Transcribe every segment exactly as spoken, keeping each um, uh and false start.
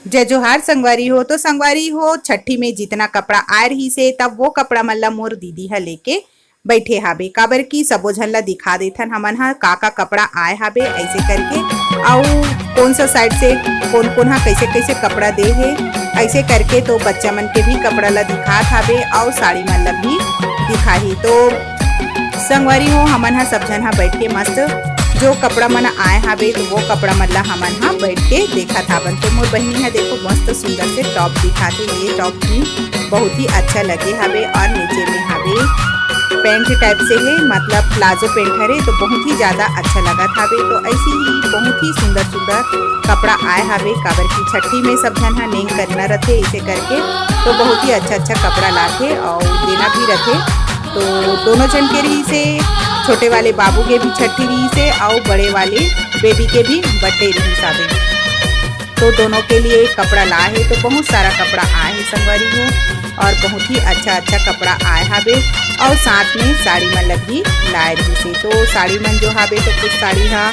जय जोहार संगवारी हो। तो संगवारी हो, छट्ठी में जितना कपड़ा आए रहिस हे, तब वो कपड़ा मन ला मोर दीदी ह लेके बैठे हाबे, काबर कि सबो झन ला दिखा देथन हमन ह का का कपड़ा आए हाबे, ऐसे करके, अउ कौन सा साइड से कौन कौन हा कैसे कैसे कपड़ा दे हे, ऐसे करके। तो बच्चा मन के भी कपड़ा ला दिखात हाबे अउ साड़ी मन ला भी दिखाही। तो संगवारी हो, हमन ह सब झन ह बैठ के मस्त जो कपड़ा मन आए हाबे, तो वो कपड़ा मन ला हमन ह बैठ के देखत हाबन। तो मोर बहिनी ह देखो, मस्त सुंदर से टॉप दिखाथे। ये टॉप भी बहुत ही अच्छा लगे हाबे अउ नीचे में हाबे पैंट टाइप से हे, मतलब प्लाजो पैंट हरे, तो बहुत ही ज्यादा अच्छा लगत हाबे। तो ऐसे ही बहुत ही सुंदर सुंदर कपड़ा आए हाबे, काबर कि छट्ठी में सब झन ह नेंग करना रथे, इसे करके तो बहुत ही अच्छा अच्छा कपड़ा लाथे अउ देना भी रथे। तो दोनों झन के रहिस हे, छोटे वाले बाबू के भी छट्ठी रहिस हे अउ बड़े वाले बेबी के भी बर्थडे रहिस हाबे। तो दोनों के लिए कपड़ा लाए हे, तो बहुत सारा कपड़ा आए हे संगवारी हो, अउ बहुत ही अच्छा अच्छा कपड़ा आए हाबे। अउ साथ में साड़ी मन ला भी लाए रहिस हे। तो साड़ी मन जो हाबे, तो कुछ साड़ी हा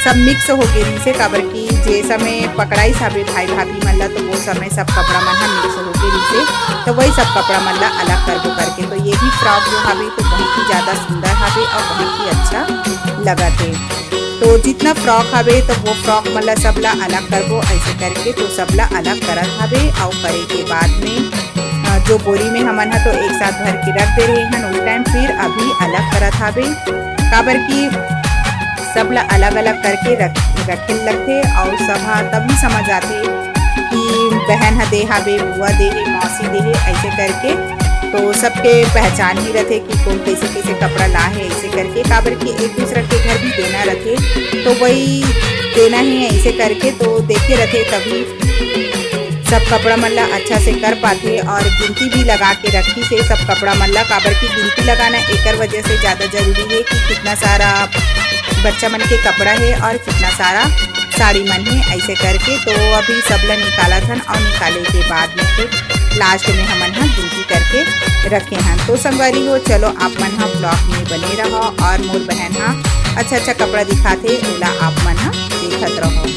सब मिक्स हो गे रहिस हे, काबर कि जे समय पकड़ाइस हाबे भाई भाभी मन ला, तो वो समय सब कपड़ा मन हा मिक्स हो गे रहिस हे। तो वही सब कपड़ा मन ला अलग करबो करके। तो ये भी फ्रॉक जो हाबे, तो बहुत ही ज्यादा सुंदर हाबे अउ बहुत ही अच्छा लगत हे। तो जितना फ्रॉक हवे, तो वो फ्रॉक मन ला सब ला अलग करबो, ऐसे करके तो सब ला अलग करत हवे। अउ करे के बाद में, अ, जो बोरी में हमन ह तो एक साथ भर के रख दे रहे हन उस टाइम, फिर अभी अलग करत हवे, काबर कि सब ला अलग-अलग करके रख, रखे ल लगथे, अउ सब ह तभी समझ आथे कि बहन ह दे हावे, बुआ दे हे, मौसी दे हे, ऐसे करके। तो सबके पहचान ही रथे कि कौन कैसे कैसे कपड़ा ला हे, ऐसे करके, काबर कि एक दूसरा के घर भी देना रथे, तो वही देना ही है, ऐसे करके तो देखे रथे। तभी सब कपड़ा मन ला अच्छा से कर पाथे, अउ गिनती भी लगा के रखिस हे सब कपड़ा मन ला, काबर कि गिनती लगाना एकर वजह से ज्यादा जरूरी है कि कितना सारा बच्चा मन के कपड़ा है अउ कितना सारा साड़ी मन है, ऐसे करके। तो अभी सब ला निकालत हन अउ निकाले के बाद में फिर लास्ट में हमन ह गिनती करके रखे हन। तो संगवारी हो, चलो आप मन ह ब्लॉग में बने रहो अउ मोर बहन ह अच्छा अच्छा कपड़ा दिखाथे, ओला आप मन ह देखत रहो।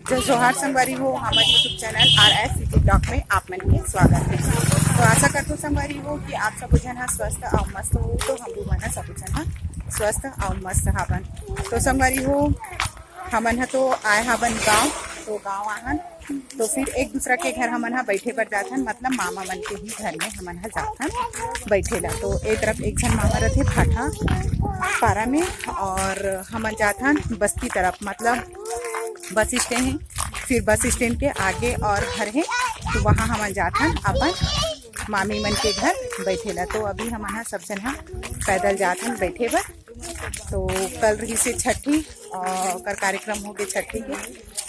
जय जोहार संगवारी हो, हमर YouTube channel R S C G blog में आप मन के स्वागत है। तो आशा करथों संगवारी हो कि आप सब झन ह स्वस्थ अउ मस्त हो, तो हम भी मन ह सब झन ह स्वस्थ अउ मस्त हावन। तो संगवारी हो, हमन ह तो आए हावन गांव, तो गांव आहन, तो फिर एक दूसरा के घर हमन ह बैठे बर जाथन, मतलब मामा मन के ही घर में हमन ह जाथन बैठे ला। तो ए तरफ एक झन मामा रथे भाटा पारा में, अउ हमन जाथन बस्ती तरफ, मतलब बस स्टैंड है, फिर बस स्टैंड के आगे अउ घर है, तो वहाँ हमन जाथन अपन मामी मन के घर बैठे ला। तो अभी हमन ह सब झन ह पैदल जाथन बैठे बर। तो कल रहिसे छठी, अ, ओकर कार्यक्रम हो गे छठी के।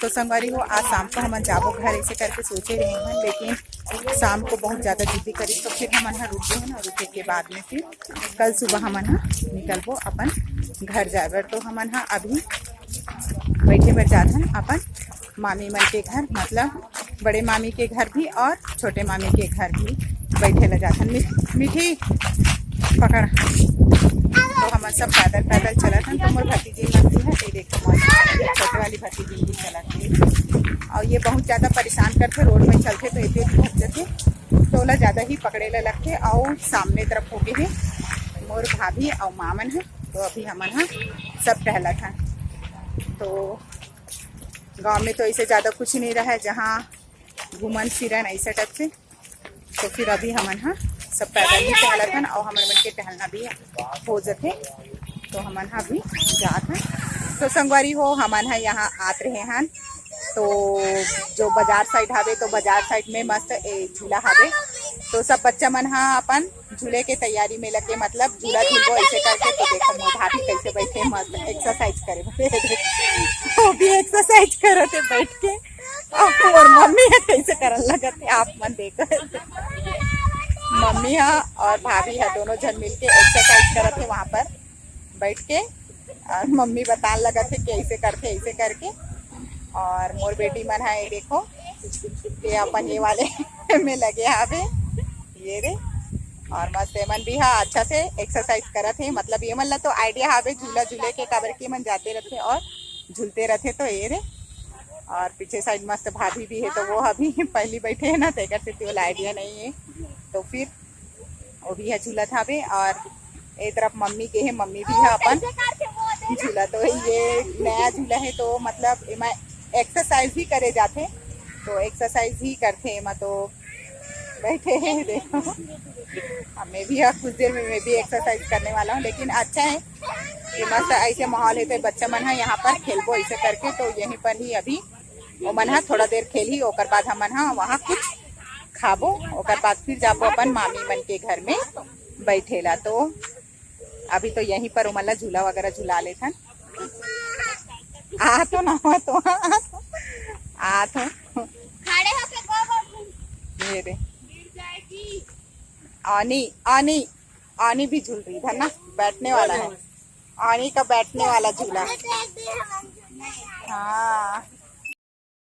तो संगवारी हो, आज शाम को हमन जाबो घर, ऐसे करके सोचे रहे हैं, लेकिन शाम को बहुत ज्यादा जिद्दी करी, तो फिर हमन ह रुक गए हैं ना, रुके के बाद में फिर कल सुबह हमन ह निकलबो अपन घर जाए बर। तो हमन ह अभी बैठे बैठ जात हन अपन मामी मन के घर, मतलब बड़े मामी के घर भी और छोटे मामी के घर भी बैठे ला जात हन। मी-, मीठी पकड़। तो हमन सब पैदल पैदल चलत हन। तो मोर भतीजी मन भी है, ये देखो, मोर छोटे वाली भतीजी भी चलत है। और ये बहुत ज्यादा परेशान करथे, रोड में चलथे तो एती ओती भग जथे, तो ओला ज्यादा ही पकड़े ला लगथे। और सामने तरफ हो गे हे मोर भाभी और माँ मन है। तो अभी हमन ह सब टहलत हन। तो गांव में तो ऐसे ज्यादा कुछ नहीं रहा है, जहाँ घूमन फिरन ऐसे टाइप से। तो फिर अभी हमन ह सब पैदल ही टहलत हन और हमर मन के टहलना भी हो जथे। तो हमन ह अभी जात हन। तो संगवारी हो, हमन ह यहाँ आत रहे हन, तो जो बाजार साइड हावे, तो बाजार साइड में मस्त ए झूला हावे। तो सब बच्चा मन ह अपन झूले के तैयारी में लगे, मतलब झूला झूलबो ऐसे करके। तो देखो मोर भाभी कैसे बैठे, मस्त एक्सरसाइज करे बर। वो भी एक्सरसाइज करत है बैठ के। और मोर मम्मी ह कैसे करन लगत है, आप मन देखो। मम्मी ह और भाभी ह दोनों झन मिलके एक्सरसाइज करत है वहां पर बैठ के। और मम्मी बतान लगत है कि ऐसे करथे, ऐसे करके। और मोर बेटी मन है, ये देखो, ये अपन ये वाले में लगे हावे, ये रे। और मस्त एमन भी हा अच्छा से एक्सरसाइज करत है, मतलब ये मन ला तो आइडिया हावे झूला झूले के, काबर कि मन जाते रहते और झूलते रहते। तो ये रे, और पीछे साइड मस्त भाभी भी है, तो वो अभी पहली बैठे है ना, तेकर से ओला आइडिया नहीं है। तो फिर वो भी है झूलत हावे, और ए तरफ मम्मी के है, मम्मी भी है अपन झूला। तो ये नया झूला है, तो मतलब एमा एक्सरसाइज ही करे जाथे, तो एक्सरसाइज ही करथे एमा। तो बैठे हैं, देखो, हमें भी है, कुछ देर में मैं भी एक्सरसाइज करने वाला हूँ। लेकिन अच्छा है कि मस्त ऐसे माहौल है, तो बच्चा मन है यहाँ पर खेलबो ऐसे करके। तो यहीं पर ही अभी ओमन ह थोड़ा देर खेलही, ओकर बाद हमन ह वहाँ कुछ खाबो, ओकर बाद फिर जाबो अपन मामी मन के घर में बैठे ला। तो अभी तो यहीं पर ओमन ला झूला वगैरह झुला लेथन। आ तो ना, आ तो, आ तो, आ तो। खड़े होके गोल गोल घूम। ये दे। गिर जाएगी। आनी, आनी, आनी भी झूल रही है ना, बैठने वाला है। आनी का बैठने वाला झूला। हाँ,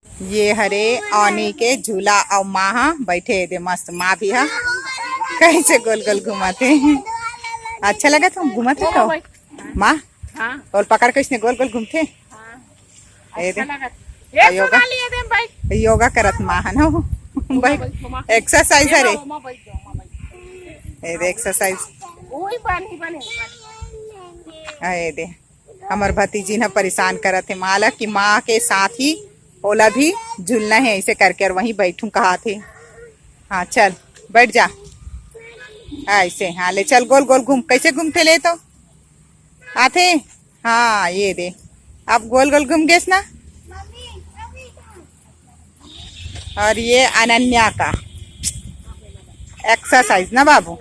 ये हरे आनी के झूला। और माँ हा बैठे दे मस्त, माँ भी हा कैसे गोल गोल घुमाते हैं। अच्छा लगा तुम घुमाते तो माँ? हाँ। और पकड़ के इसने गोल गोल घूमते। हाँ। ए दे। अच्छा लगा। ए, योगा। सोनाली, ए दे भाई। योगा करत माँ है ना वो। भाई, घुमा, घुमा। एक्सरसाइज है रे। घुमा भाई, घुमा भाई। ए दे एक्सरसाइज। वही पानी बने, पानी। ए दे। हमर भतीजी न परेशान करत हे माँ ला कि माँ के साथ ही ओला भी झूलना है ऐसे करके, और वहीं बैठूं कहा थे। हाँ चल बैठ जा। हाँ, ऐसे, हाँ ले चल, गोल गोल घूम। कैसे घूमथे ले तो आथे। हाँ ये दे, अब गोल गोल घूम गेस ना। और ये अनन्या का एक्सरसाइज ना बाबू।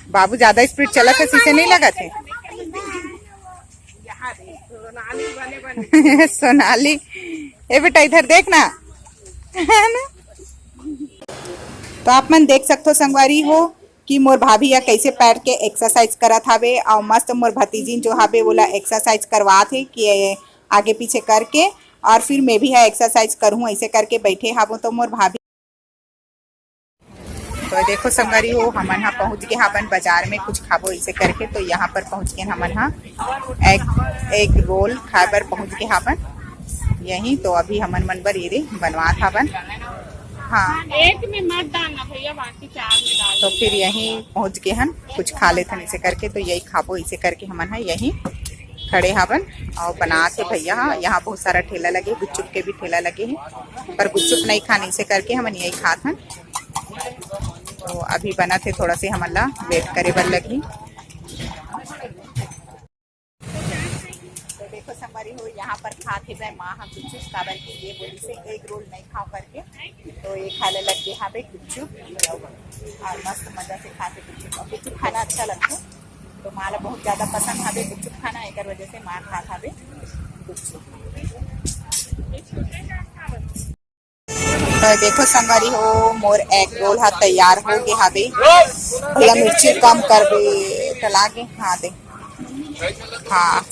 बाबू ज्यादा स्पीड चलत हे, शीशे नहीं लगत हे। सोनाली, ए बेटा इधर देख ना। है ना? तो आप मन देख सकथो संगवारी हो कि मोर भाभी ह कैसे पैर के एक्सरसाइज करत हावे, और मस्त मोर भतीजिन जो हावे ओला एक्सरसाइज करवात हे कि आगे पीछे करके, और फिर मैं भी ह एक्सरसाइज करूँ ऐसे करके बैठे हावो। तो मोर भाभी तो देखो संगवारी हो, हमन ह पहुंच गे हावन बाजार में कुछ खाबो इसे करके। तो यहाँ पर पहुंच के हमन ह एग, एग रोल खाए बर पहुंच गे हावन यहीं। तो अभी हमन मन बर ये रे बनवात हावन। हाँ, एक में मत डालना भैया, बाकी चार में डाल तो फिर यहीं पहुंच गे हन, कुछ खा लेथन इसे करके। तो यही खाबो इसे करके हमन ह यहीं खड़े हावन। और बनात हे भैया ह, यहाँ बहुत सारा ठेला लगे, गुपचुप के भी ठेला लगे हे, पर गुपचुप नहीं खान इसे करके हमन यही खात हन। तो अभी बनत हे, थोड़ा से हमन ला वेट करे बर लगही। तो देखो संगवारी हो, यहाँ पर खात हे मैं माँ ह गुपचुप, काबर कि ये बोली से एग रोल नहीं खाओ करके, तो ये खा ले लग गे हावे गुपचुप। और मस्त मजा से खात हे गुपचुप, और गुपचुप खाना अच्छा लगता है। तो माँ ला बहुत ज्यादा पसंद हवे गुपचुप खाना, एकर वजह से माँ खात हवे गुपचुप। तो देखो संगवारी हो, मोर एग रोल हा तैयार हो गे हवे। भैया मिर्ची कम कर दे, टला गे। हाँ दे, हाँ,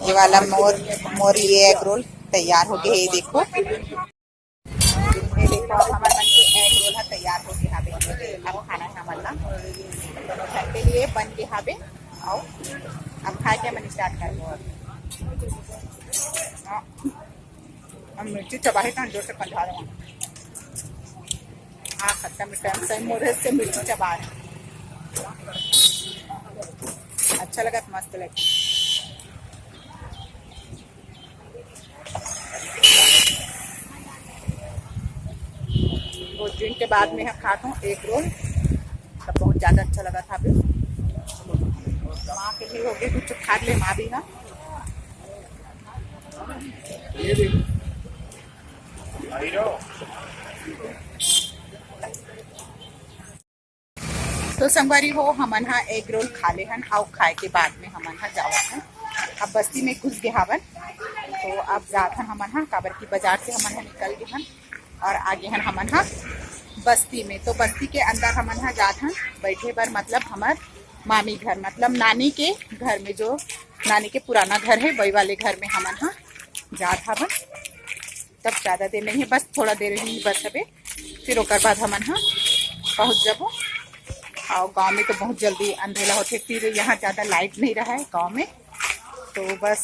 ये वाला मोर, मोर ये एग रोल तैयार हो गे हे। देखो, ये देखो, हमर मन के एग रोल हा तैयार हो गे हवे। अब खाना है हमन ला, दोनों झन के लिए बन गे हवे। आओ, अब खा के हमन स्टार्ट करबो। हाँ, हम मिर्ची चबाहे त जोर से कंधा रहा। हाँ, खट्टा मीठा सही मोरे से मिर्ची चबा रहे। अच्छा लगा, मस्त लगा। वो ड्रिंक के बाद में हम खात हूँ एग रोल, तब बहुत ज्यादा अच्छा लगा था अभी। माँ के भी हो गए, कुछ खा ले माँ भी ना। तो संगवारी हो, हमन हा एग रोल खा ले हन, अउ खाए के बाद में हमन हा जावत हन। अब बस्ती में घुस गे हावन, तो अब जात हन हमन हा, काबर की बाजार से हमन हा निकल गे हन और आगे हन हमन हा बस्ती में। तो बस्ती के अंदर हमन हा जात हन बैठे बर, मतलब हमर मामी घर, मतलब नानी के घर में, जो नानी के पुराना घर है, वही वाले घर में हमन हा जात हावन। तब ज्यादा देर नहीं है, बस थोड़ा देर ही बस हवे, फिर ओकर बाद हमन हा पहुंच जाबो। और गांव में तो बहुत जल्दी अंधेला होथे, फिर यहाँ ज्यादा लाइट नहीं रहा है गांव में, तो बस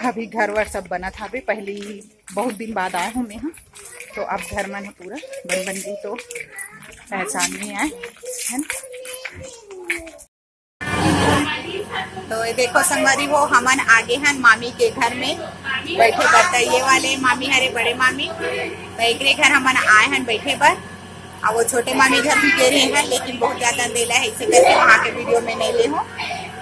अभी घर वर सब बनत हवे। पहली बहुत दिन बाद आए हूँ मैं, हाँ, तो अब घर मन पूरा बन बन गई, तो पहचान नहीं आए, है ना। तो ये देखो संगवारी हो, हमन आगे हन मामी के घर में बैठे बर। त ये वाले मामी हरे बड़े मामी, तो एकरे घर हमन आए हन बैठे बर। अब वो छोटे मामी घर भी गे रहे हैं, लेकिन बहुत ज्यादा अंधेला है, इसे करके वहाँ के वीडियो में नहीं ले हूँ।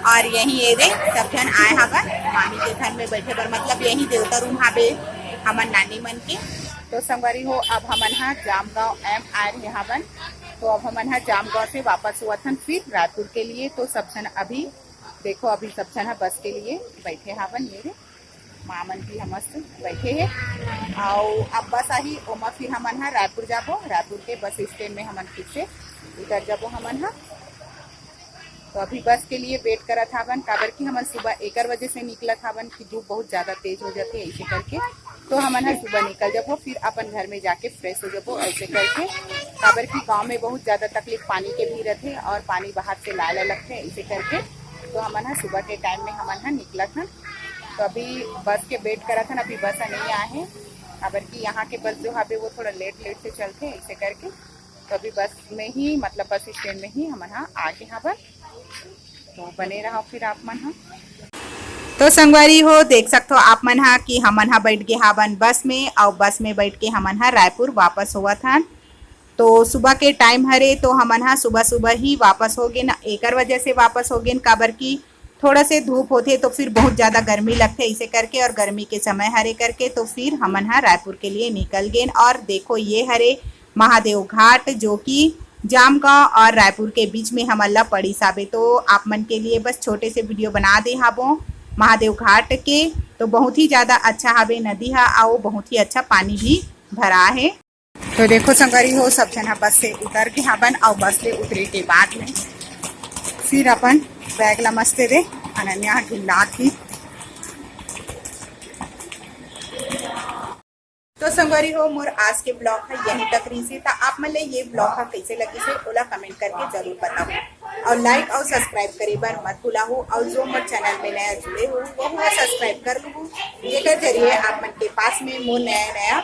और यही ये दे सब जन आए हवन मामी के घर में बैठे बर, मतलब यही देवता रूम हाबे हमन नानी मन के। तो संगवारी हो, अब हमन हा जामगांव एम आए रहे हवन, तो अब हमन हा जामगांव से वापस होवत हन फिर रायपुर के लिए। तो सब जन अभी देखो, अभी सब जन हा बस के लिए बैठे हावन, ये रे माँ मन भी हा मस्त बैठे हे। अउ अब बस आही, ओमा फिर हमन हा रायपुर जाबो, रायपुर के बस स्टैंड में हमन फिर से उतर जाबो हमन हा। तो अभी बस के लिए वेट करत हावन, काबर कि हमन सुबह एकर वजह से निकलत हावन कि धूप बहुत ज्यादा तेज हो जाथे, ऐसे करके। तो हमन हा सुबह निकल जाबो, फिर अपन घर में जाके फ्रेश हो जाबो, ऐसे करके। काबर कि गांव में बहुत ज्यादा तकलीफ पानी के भी रथे और पानी बाहर से लाए ला लगथे, ऐसे करके। तो हमन हा सुबह के टाइम में हमन हा निकलत हन। तो अभी बस के वेट करत हन, अभी बस नहीं आए हे, काबर कि यहाँ के बस जो हवे वो थोड़ा लेट लेट से चलथे, ऐसे करके। तो अभी बस में ही, मतलब बस स्टैंड में ही हमन हा आगे हावन। तो बने रहो फिर आप मन हा। तो संगवारी हो, देख सकथो आप मन हा कि हमन हा बैठ गे हावन बस में, अउ बस में बैठ के हमन हा रायपुर वापस होवत हन। तो सुबह के टाइम हरे, तो हमन हा सुबह सुबह ही वापस हो गेन। एकर वजह से वापस हो गेन, काबर कि थोड़ा से धूप होथे तो फिर बहुत ज्यादा गर्मी लगथे, इसे करके, और गर्मी के समय हरे करके, तो फिर हमन हा रायपुर के लिए निकल गेन। और देखो, ये हरे महादेव घाट, जो कि जामगांव और रायपुर के बीच में हमन ला पड़ी साबे। तो आप मन के लिए बस छोटे से वीडियो बना दे हाबो महादेव घाट के। तो बहुत ही ज्यादा अच्छा हाबे नदी हा, अउ बहुत ही अच्छा पानी भी भरा है। तो देखो संगवारी हो, सब झन ह बस से उतर गे हावन, अउ बस ले उतरे के बाद में फिर अपन बैग ला मस्ते दे अनन्या ह ढिल्लात ही। तो संगवारी हो, मोर आज के ब्लॉग ह यहीं तक रहिस हे। त आप मन ले ये ब्लॉग ह कइसे लगिस हे, ओला कमेंट करके जरूर बताओ, और लाइक और सब्सक्राइब करे बर मत भुलाहू, और जो मोर चैनल में नया जुड़े हो, वो सब्सक्राइब कर लूहू, जेकर जरिए आप मन के पास में मोर नया नया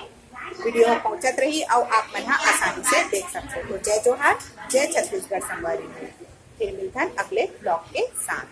वीडियो ह पहुंचत रही, और आप मन ह आसानी से देख सकते हो। जय जोहार, जय छत्तीसगढ़ संगवारी हो। फिर मिलथन अगले ब्लॉग के साथ।